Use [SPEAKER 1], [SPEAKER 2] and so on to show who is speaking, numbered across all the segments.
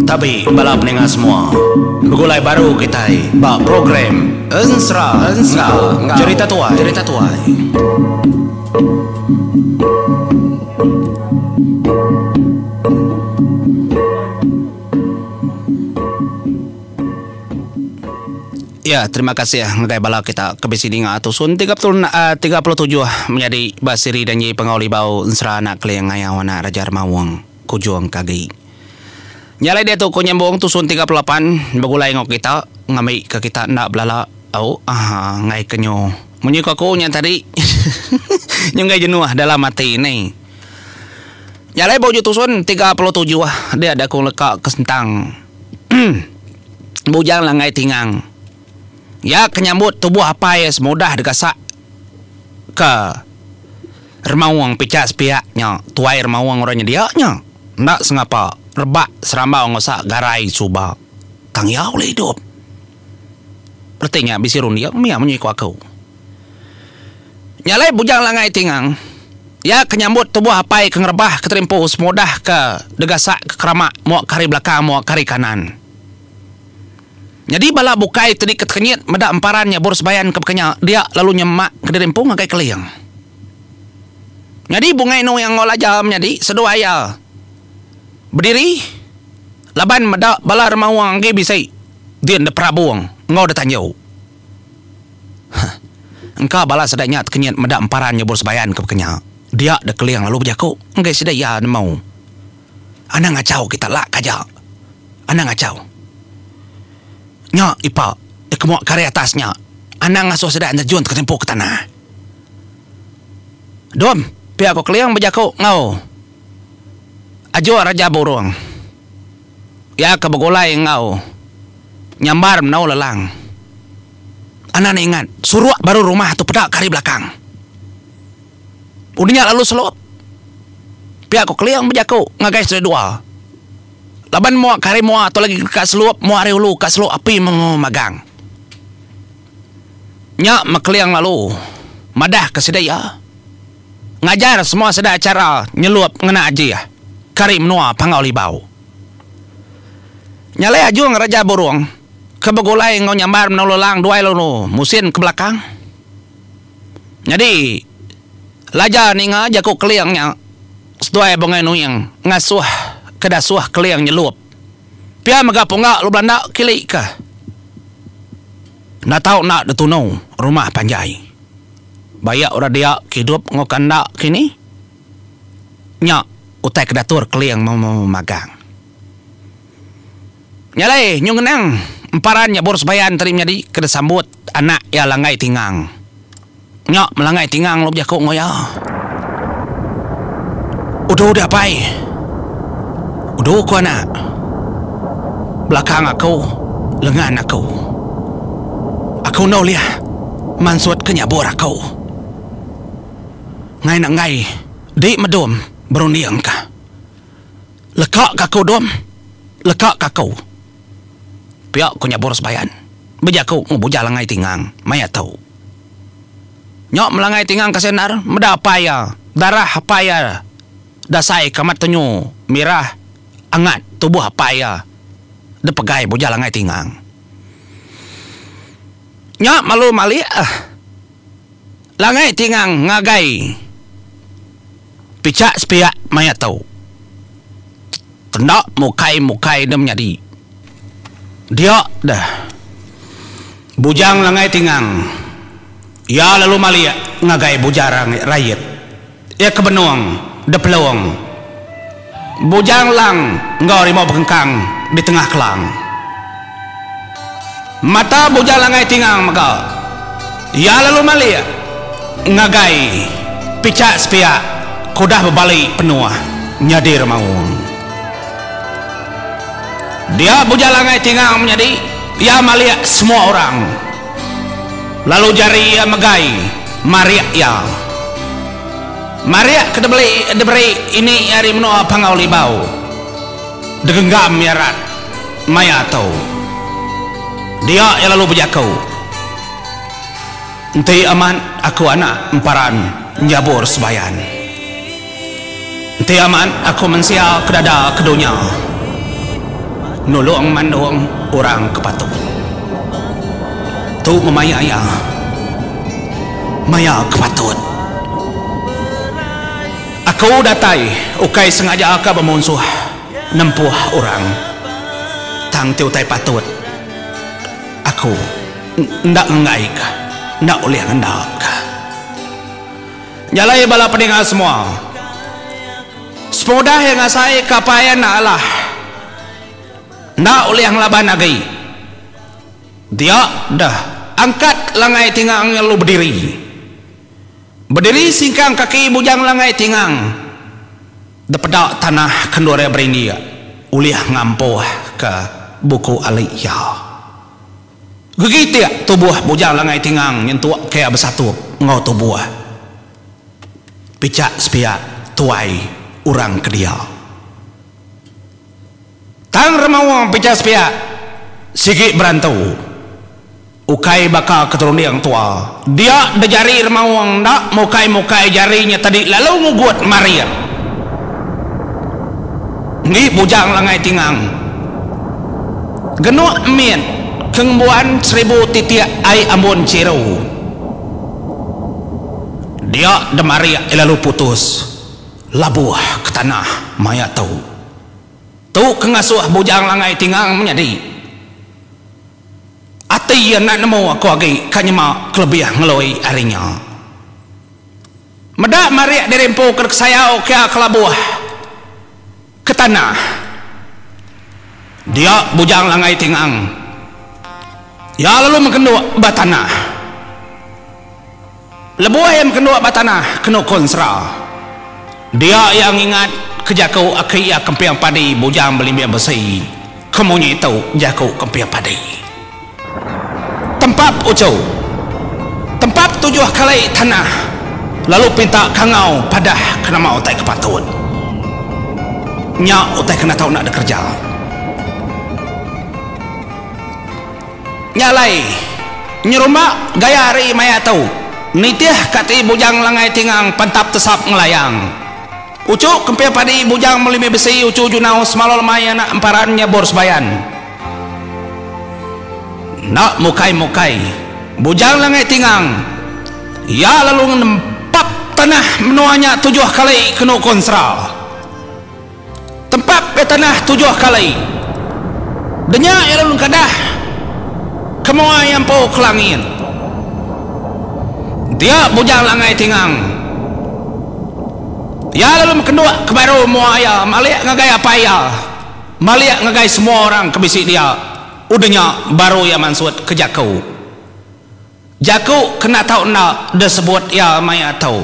[SPEAKER 1] Tabi bala peninga semua. Begulai baru kitai ba program Ensera enggau Jerita Tuai. Jerita Tuai. Ya, terima kasih ngagai bala kita ke bisi ninga tusun 37 menyadi ba siri danji Pengau Libau Ensera Anak Keling Ngayau Anak Raja Remaung Kujung ke agi. Nya alai diatu ku nyambung tusun 38 begulai enggau kita ngambi ke kita enda belala au aaa enggai ke nyu munyi ku aku nya tadi nyu enggai jenuh dalam ati ni. Nya alai ba ujung tusun 37 dia da ku leka ke sentang. Bujang Langai Tingang. Iya ke nyambut tubuh apai iya semudah digasak ke remaung pichak sepiak nya tuai remaung orang nyedia nya enda sengapa rebak serambau enggau sa garai suba tang iya ulih idup. Reti nya bisi runding mih munyi ku aku. Nya alai Bujang Langai Tingang, iya ke nyambut tubuh apai ke ngerebah ke terimpu semudah ke degasak ke keramak mua ke hari belakang mua ke hari kanan. Nyadi bala bukai ti diketekenyit meda emparan nya bur sebayan ke baka nya dia lalu nyemak ke diri empu ngagai Keling. Nyadi Bungai Nuing enggau Laja menyadi seduai iya bediri laban meda bala remaung agi bisi din deperabung enggau detanju. Huh. Engka bala sida nya tekenyit meda emparan nyebur sebayan ke baka nya. Dia deh Keling lalu bejaku enggai sida iya nemu. Anang ngachau kita lak ka aja. Anang ngachau. Nya ipa dikemua ke ari atas nya. Anang ngasuh sida nerjun teketempu ke tanah. Dom, pia ku Keling bejaku enggau Ajuk Raja Burung. Iya ke begulai enggau nyambar menau lelang. Anak ne ingat, suruk baru rumah tu peda ke ari belakang. Udah nya lalu selup. Pia ku Keling bejaku ngagai sida dua. Laban mua ke ari mua tu lagi ka selup, mua ari ulu ka selup api memagang. Nya meh Keling lalu madah ke sida iya. Ngajar semua sida chara nyelup ngena ajih ke ari menua Panggau Libau. Nya alai Ajung Raja Burung ke begulai enggau nyambar menua Lelang duai lalu musin ke belakang. Nyadi Laja ninga jaku Keling nya seduai Bungai Nuing ngasuh ke dasuh Keling nyelup. Pia mega pungga lalu belanda kili ke enda tau enda ditunu rumah panjai. Bayak orang dia ke idup enggau ke enda kini nya utai ke datur Keling memagang. Nya alai nyu ngenang emparan nya bur sebayan tadi menyadi ke disambut anak iya Langgai Tingang. Nya Melanggai Tingang lalu bejaku enggau iya. Udu deh apai. Udu ku anak. Belakang aku lengan aku. Aku enda ulih mansutka nyabur aku. Ngai enda enggai di medum berundingka. Leka ka aku dom. Leka ka aku. Pia ku Nyabur Sebayan bejaku enggau Bujang Langai Tingang maya tu. Nya Melangai Tingang kasih endar meda apai iya darah apai iya dasai ke amat tenyu mirah angat tubuh apai iya dipegai Bujang Langai Tingang. Nya malu malik. Langai tingang ngagai pichak sepiak maya tu. Enda mukai-mukai deh menyadi. Dia deh. Bujang Langai Tingang iya lalu malik ngagai Bujang Rait. Iya ke benung depelung Bujang Lang enggau Rimau Bekengkang di tengah kelang. Mata Bujang Langai Tingang mega iya lalu malik ngagai pichak sepiak ke udah bebali penuh nyadi remaung. Dia Bujang Langai Tingang menyadi iya malik semua orang lalu jari iya megai marik iya. Marik ke dibeli diberi ini ari menua Panggau Libau digenggam iya rat maya tu. Dia iya lalu bejaku, Enti amat aku anak emparan nyabur sebayan. Enti amat aku mensia ke dada ke dunya nulung mandung orang ke patut. Tu maya iya maya ke patut. Aku datai ukai sengaja ka bemunsuh nempuh orang tang ti utai patut aku enda ngenggaika enda ulih ngendaka. Nya alai bala peninga semua. Sepengudah iya ngasaika apai iya enda alah, enda ulih ngelaban agi, dia deh angkat Langai Tingang lalu bediri. Bediri singkang kaki Bujang Langai Tingang depeda tanah ke endur iya berindik ulih ngampuhka buku ali iya. Gegitik tubuh Bujang Langai Tingang nyentuk ke iya besatup enggau tubuh pichak sepiak tuai orang ke dia. Tang remaung pichak sepiak sigi berantu ukai baka ke terunding tua dia dejari remaung enda mukai-mukai jari nya tadi lalu ngugut marit. Enggi Bujang Langai Tingang. Genuk mit ke ngembuan seribu titik ai ambun chiru. Dia demarik lalu putus labuh ke tanah maya tu. Tu ke ngasuh Bujang Langai Tingang menyadi. Ati iya enda nemu aku agi ka nyema kelebih ngelui ari nya. Meda marik diri empu ke kesayau kia kelabuh ke tanah. Dia Bujang Langai Tingang. Iya lalu mengkenduk ba tanah. Lebuh iya mengkenduk ba tanah kenu konsra. Dia iya ngingat ke jaku aki iya Kemping Padi Bujang Belimbing Besi ke munyi tu jaku Kemping Padi. Tempap uchu. Tempap tujuh kali tanah lalu pinta kangau padah ke nama utai ke patut. Nya utai ke enda tau enda dikereja. Nya alai, nyerumba gaya hari maya tu, nitih ka ti Bujang Langai Tingang pantap tesap ngelayang. Uchu Kemping Padi Bujang Melimi Besi Uchu Junau Semalo Lemai anak Emparan Nyabur Sebayan. Enda mukai-mukai, Bujang Langai Tingang iya lalu nempap tanah menua nya tujuh kali kenu konsra. Tempap iya tanah tujuh kali. Denya iya lalu nengkadah ke mua iya empu ke langit. Dia Bujang Langai Tingang iya lalu mekenduk ke baru mua iya malik ngagai apai iya. Malik ngagai semua orang ke bisi dia, udah nya baru iya mansut ke jaku. Jaku ke enda tau enda disebut iya maya tu.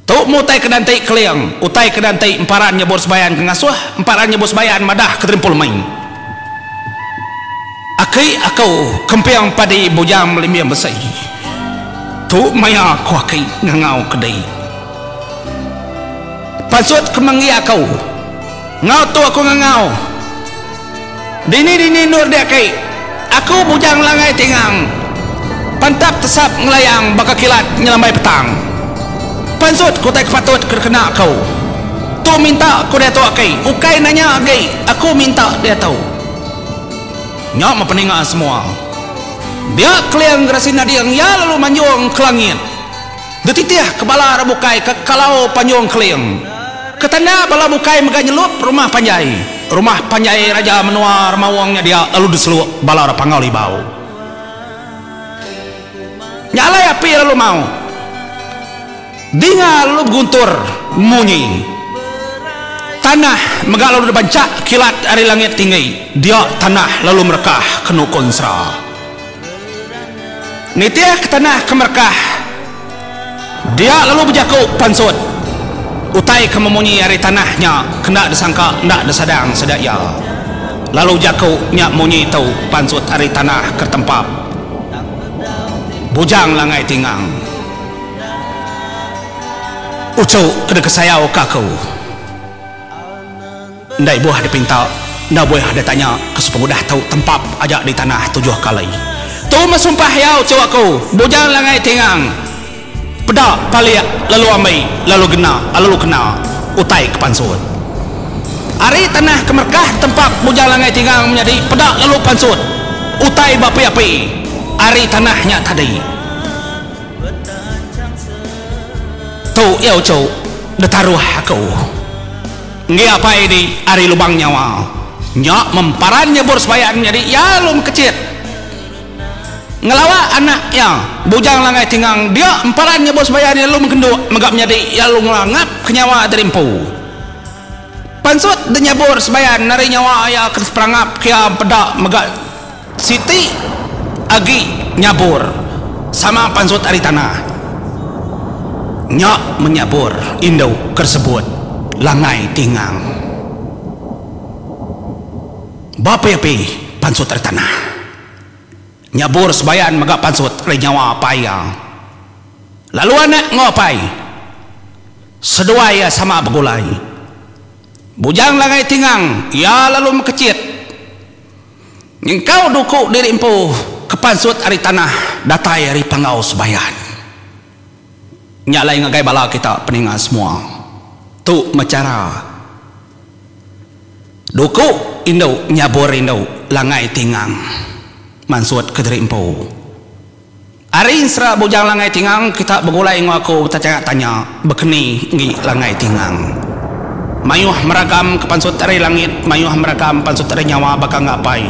[SPEAKER 1] Tu meh utai ke dianti Keling, utai ke dianti Emparan Nyebur Sebayan ke ngasuh Emparan Nyebur Sebayan madah ke Terimpul Mei. Aki aku Kemping Padi Bujang Melimbing Besi. Tu maya ku aki ngangau ke di. Pansut ke menggi aku. Enggau tu aku ngangau. Dini-dini endur dia aki. Aku bujang langai tingang. Pantap tesap ngelayang baka kilat nyelambai petang. Pansut ke utai ke patut ke dikena aku. Tu minta ku diatu aki. Ukai nanya agi aku minta diatu. Nya meh peninga semua. Dia Keling Gerasi Nading iya lalu manjung ke langit. Dititih ke bala orang bukai ke kalau panjung Keling. Ke tanda bala bukai mega nyelup rumah panjai. Rumah panjai Raja Menua Remaung nya dia lalu diselup bala orang Panggau Libau. Nya alai api lalu mau. Dinga lalu beguntur munyi. Tanah mega lalu dibanchak kilat ari langit tinggi. Dia tanah lalu merekah kenu konsra. Nitih ke tanah ke merekah dia lalu bejaku pansut utai ke memunyi ari tanah nya ke enda disangka enda disadang sida iya. Lalu jaku nya munyi tu pansut ari tanah ke tempap Bujang Langai Tingang. Uchu ke dikesayau ke aku. Enda ibuh dipinta, enda buih ditanya ke sepengudah tu tempap aja di tanah tujuh kali. Tu meh sumpah iya uchu aku, Bujang Langai Tingang. Peda palik lalu ambi lalu gena lalu kena. utai ke pansut. Ari tanah ke merekah tempap Bujang Langai Tingang menyadi peda lalu pansut utai beapi-api ari tanah nya tadi. Tu iya uchu ditaruh aku. Enggi apai di ari lubang nyawa. Nya memparan nyebur sebayan nyadi iya lalu mekechit. Ngelawa anak iya, Bujang Langai Tingang dia emparan nyebut sebayan iya lalu mengkenduk mega menyadi iya lalu ngelangap ke nyawa diri empu. Pansut de nyabur sebayan ari nyawa iya ke seperangap ke iya peda mega siti agi nyabur sama pansut ari tanah. Nya menyabur indu ke disebut Langai Tingang. Ba api-api pansut ari tanah. Nyabur sebayan mega pansut ari nyawa apai iya. Lalu anak enggau apai seduai iya sama begulai. Bujang Langai Tingang iya lalu mekechit nyengkau duku diri empu ke pansut ari tanah datai ari panggau sebayan. Nya alai ngagai bala kita peninga semua. Tu meh chara. Duku indu nyabur indu Langai Tingang mansut kediri empu. Ari ensera Bujang Langai Tingang kita begulai enggau aku betanya tanya bekeni enggi Langai Tingang. Mayuh meragam ke pansut ari langit mayuh meragam pansut ari nyawa baka enggau apai.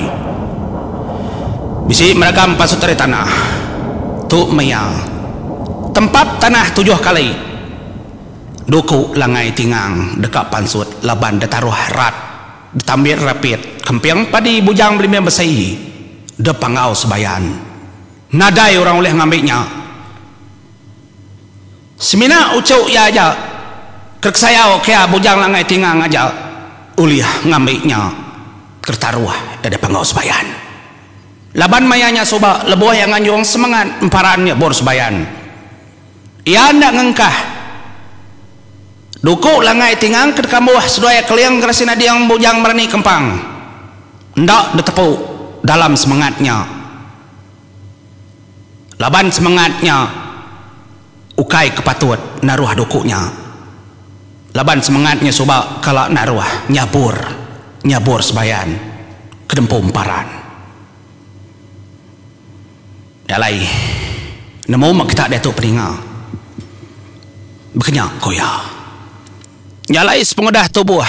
[SPEAKER 1] Bisi meragam pansut ari tanah. Tu maya. Tempap tanah tujuh kali. Duku Langai Tingang deka pansut laban ditaruh rat ditambit rapit kemping padi Bujang Belimbing Besi de Panggau Sebayan. Nadai orang ulih ngambi nya. Semina uchu iya aja ke kesayau ke iya Bujang Langai Tingang aja ulih ngambi nya ke ditaruh iya de Panggau Sebayan. Laban maya nya suba lebuh iya nganjung semengat emparan nya Bor Sebayan. Iya enda ngengkah. Duku Langai Tingang ke dikambuh seduai Keling Gerasi Nading Bujang Berani Kempang enda ditepu dalam semengat nya. Laban semengat nya ukai ke patut naruh duku nya. Laban semengat nya suba kala naruh nyabur nyabur sebayan ke dempu emparan. Nya alai, nemu meh kita diatu peninga. Baka nya, ku iya. Nya alai sepengudah tubuh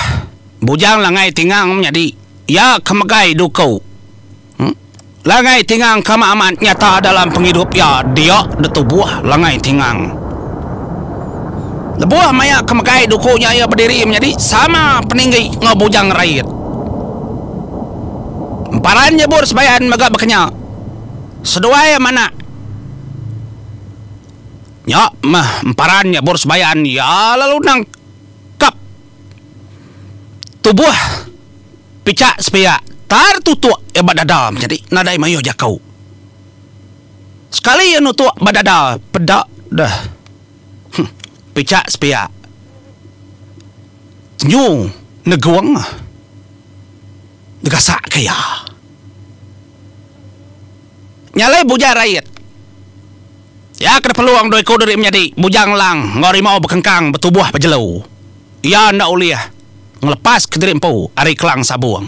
[SPEAKER 1] Bujang Langai Tingang menyadi iya ke megai duku. Langai Tingang ke amat amat nyata dalam pengidup iya dia detubuh Langai Tingang. Lebuh maya ke megai duku nya iya bediri menyadi sama peninggi enggau Bujang Rait. Emparan nyebur sebayan mega baka nya. Seduai manak nya meh emparan nya bor sebayan iya lalu nangkap tubuh pichak sepiak tar tutuk iya ba dada menyadi nadai mayuh jaku. Sekali iya nutuk ba dada peda deh huh pichak sepiak nyu negung Negasak ke iya. Nya alai Bujang Rait. Iya ke dipelung dua iku diri menyadi Bujang Lang enggau Rimau bekengkang betubuh bejelu. Iya enda ulih ngelepaska diri empu ari kelang sabung.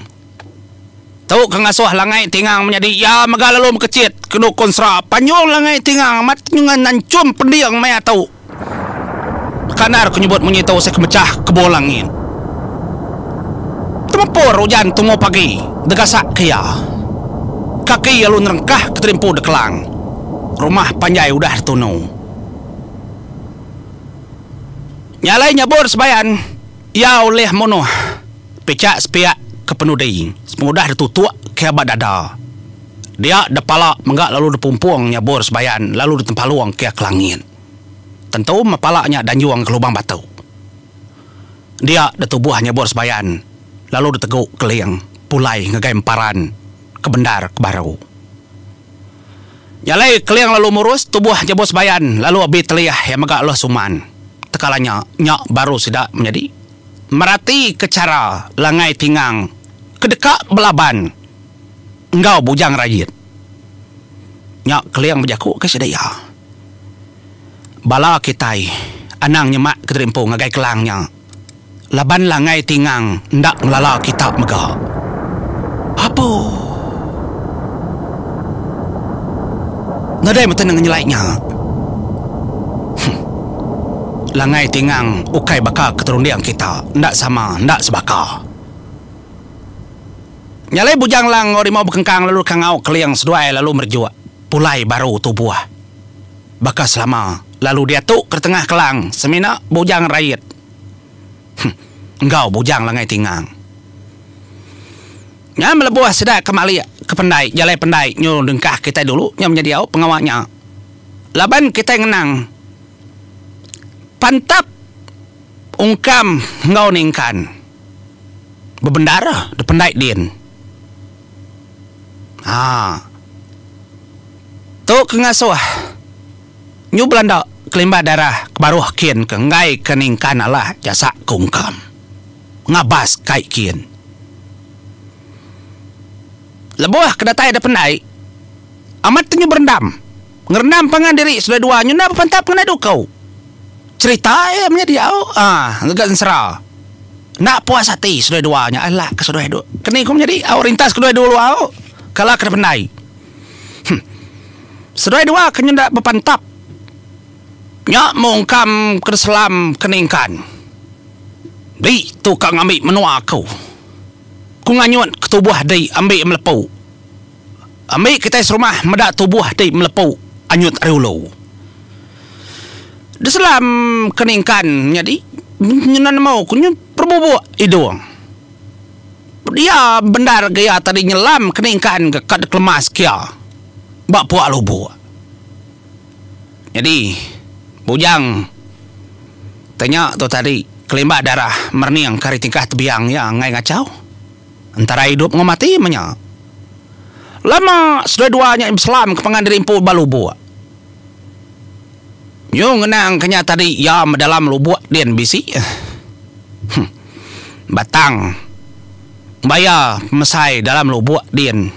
[SPEAKER 1] Tu ke ngasuh Langai Tingang menyadi iya mega lalu mekechit ke dukun sera panjung Langai Tingang amat nyengan nanchum pending maya tu. Kandar ku nyebut munyi tu usih ke mechah kebul langit. Temepur ujan tumu pagi degasak ke iya. Kaki lalu nerengkah ke terimpu dekelang. Rumah panjai udah ditunu. Nya alai nyabur sebayan iya ulih munuh pichak sepiak ke penudi sepengudah ditutuk ke iya ba dada. Dia depala mega lalu dipumpung nyabur sebayan lalu ditempalung ke iya ke langit. Tentu meh pala nya danjung ke lubang batu. Dia detubuh nyebur sebayan lalu ditegu Keling pulai ngagai emparan ke bendar ke baru. Nya alai Keling lalu murus tubuh nyebur sebayan lalu abi telih iya mega Loh Suman. Tekala nya, nya baru sida menyadi merati ke chara Langai Tingang ke deka belaban enggau Bujang Rayit. Nya Keling bejaku ke sida iya. Bala kitai anang nyemak kediri empu ngagai kelang nya. Laban Langai Tingang enda ngelala kita mega. Apu. Nadai meten ngenyelai nya. Huh. Langai Tingang ukai baka ke terunding kita, enda sama, enda sebaka. Nya alai Bujang Lang enggau Rimau Bekengkang lalu kangau Keling seduai lalu merejuk pulai baru tubuh baka selama lalu diatu ke tengah kelang semina Bujang Rait huh enggau Bujang Langai Tingang. Nya melebuh sida ke malik ke pendai jalai pendai nyu dengkah kitai dulu nya menyadi au pengawa nya laban kitai ngenang pantap ungkam enggau ningkan. Bebendar dependai din. Haa. Tu ke ngasuh nyu belanda kelimbah darah ke baruh kin ke enggai ke ningkan alah jasak ke ungkam. Ngabas kai kin. Lebuh ke datai dependai amat te nyu berendam. Ngerendam pangan diri seduai dua nyu enda bepantap ngena duku. Cherita iya menyadi au aa ngaga ensera. Enda puas ati seduai dua nya ai lak ke seduai du. Keni ku menyadi au rintas keduai dulu au kala ke dependai. Huh. Seduai dua ke nyenda bepantap nya mungkam ke selam ke ningkan. Di tu ka ngambi menua aku. Ku nganyut ke tubuh di ambi melepu. Ambi kitai serumah meda tubuh ti melepu anyut ari ulu. Diselam ke ningkan nyadi nyunan nemu ku nyu perbubuk idung. Dia bendar gaya tadi nyelam ke ningkan ke ka dikelemas kia ba puak lubuk. Nyadi bujang te nya tu tadi kelimbak darah merening ke ari tingkah tebiang iya enggai ngachau. Entara idup enggau mati menya. Lama seduai dua nya beselam ke pangan diri empu ba lubuk. Nyu ngenang ke nya tadi iya dalam lubuk din bisi. Huh. Batang baya pemesai dalam lubuk din.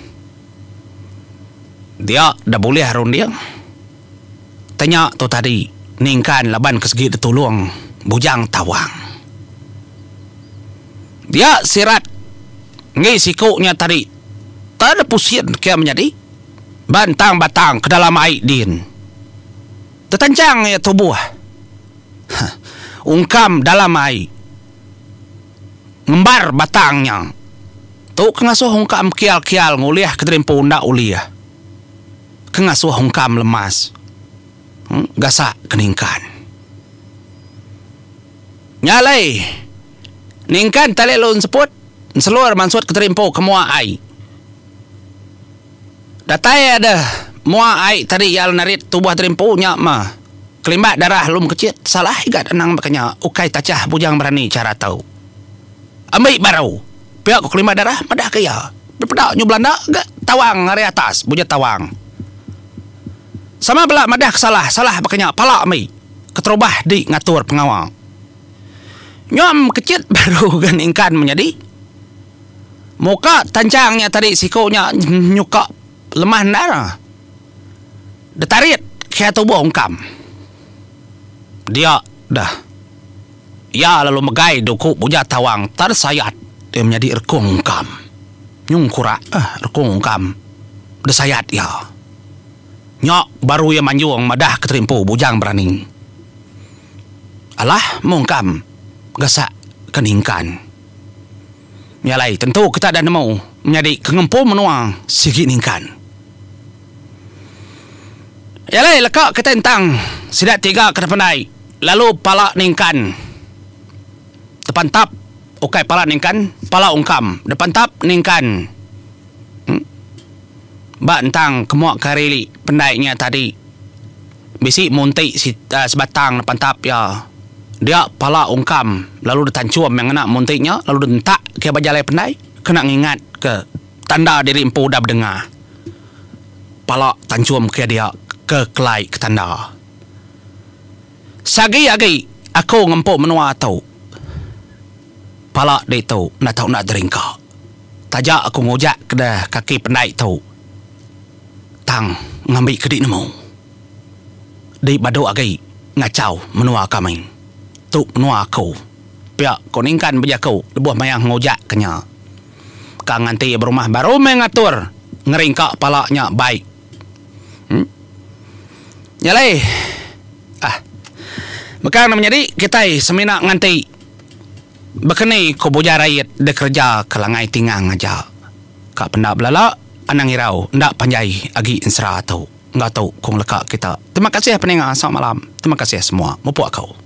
[SPEAKER 1] Dia da bulih runding. Tanya tu tadi ningkan laban ke segi ditulung Bujang Tawang. Dia sirat enggi siku nya tadi tepusin ke menyadi ba entang batang ke dalam ai din. Tetanchang iya tubuh ungkam dalam ai ngembar batang nya. Tu ke ngasuh ungkam kial-kial ngulih ke diri empu enda ulih. Ke ngasuh ungkam lemas gasak ke ningkan. Nya alai, ningkan tali lalu enseput, enselur mansut ke terimpu ke mua ai. Datai deh mua ai tadi iya lalu narit tubuh terimpu nya meh kelimbak darah lalu mekechit salah iga anang baka nya ukai tachah bujang berani chara tu. Ambi baru, pia ku kelimbak darah madah ke iya. Peda nyu belanda ga tawang ari atas bujang tawang. Sama bela madah ke salah salah baka nya pala ambi. Keterubah di ngatur pengawa. Nyom kechit baru ga ningkan menyadi. Muka tanchang nya tadi siku nya nyuka lemah endar. Ditarit kia tubuh ungkam. Dia dah. Iya lalu megai duku buja tawang tersayat iya menyadi rekung ungkam. Nyung kurak eh rekung ungkam desayat iya. Nya baru iya manjung madah ke terimpu bujang berani. Alah mungkam gasak ke ningkan. Nya alai tentu kita dah nemu menyadi ke ngempu menua sigi ningkan. Nya alai leka kita entang sida tiga ke dependai lalu pala ningkan depantap ukai pala ningkan pala ungkam depantap ningkan. Ba entang ke mua ke hari ili pendai nya tadi bisi munti sebatang ne pantap iya. Dia pala ungkam lalu ditanchum iya ngena munti nya lalu dientak ke ba jalai pendai kena ngingat ke tanda diri empu udah bedengah. Pala tanchum ke dia ke kelai ke tanda. Sagi agi aku ngempu menua tu. Pala ditu enda tau enda teringka. Taja aku ngujak ke deh kaki pendai tu tang ngambi ke di nemu. Di badu agi ngachau menua kami. Tu menua aku. pia ko Ningkan bejaku lebuh maya ngujak ke nya. Ka nganti berumah baru meh ngatur ngeringka pala nya bai. Em. Nya alai ah. Mekang ne menyadi kitai semina nganti bekeni ko Bujang Rait dikereja ke Langai Tingang aja. Ka penda belala anang irau enda panjai agi ensera tu. Enggau tu ku ngeleka kita. Terima kasih peninga selamat malam. Terima kasih semua. Mupuk aku.